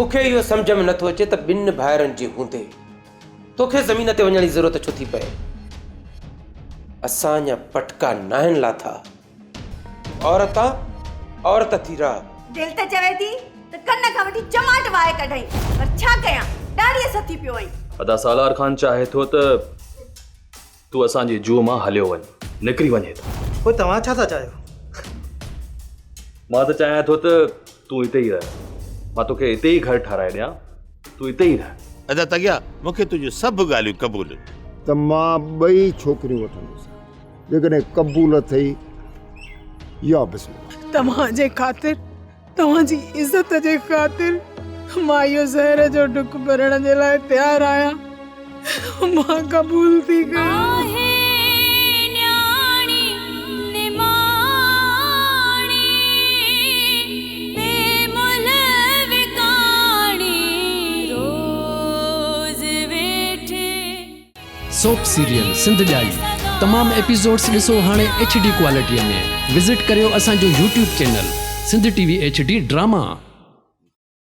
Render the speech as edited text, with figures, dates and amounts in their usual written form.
مون کي اهو سمجهه ۾ نٿو اچي ته ٻن ڀائرن جي هوندي توکي زمين تي وڃڻ جي ضرورت ڇو ٿي پئي؟ اسان اڃا پٽڪا ناهن لاٿا. عورت آ، عورت ٿي رهه. دل ته چوي ٿي ته ڪن کان وٺي چماٽ وهائي ڪڍئين، پر ڇا ڪيان، ڏاڙهيء سان ٿي پيو آهين. ادا سالار خان چاهي ٿو ته تون اسان جي جوء مان هليو وڃ، نڪري وڃ هتان. پوء توهان ڇا ٿا چاهيو؟ مان ته چاهيان ٿو ته تون هتي ئي رهه. مان توکي هتي ئي گهر ٺهرائي ڏيان، تون هتي ئي رهه. ادا تڳيا، مون کي تنهنجون سڀ ڳالهيون قبول آهن. ته مان ٻئي ڇوڪريون وٺندس. جيڪڏهن قبول اٿئي يا بسم الله. توهان جي خاطر، توهان جي عزت جي خاطر مان اهو زهر جو ڍڪ ڀرڻ جي لاء تيار آهيان. مان قبول ٿي ڪيان. آهي نياڻي نماڻي، بي ملهه وڪاڻي، روز ويٺي. سوپ سيريل سنڌ ڄائي تمام ايپيسوڊس ڏسو هاڻي ايڇ ڊي ڪوالٽي ۾ وزٽ ڪريو اسان جو YouTube channel Sindh T V H D drama.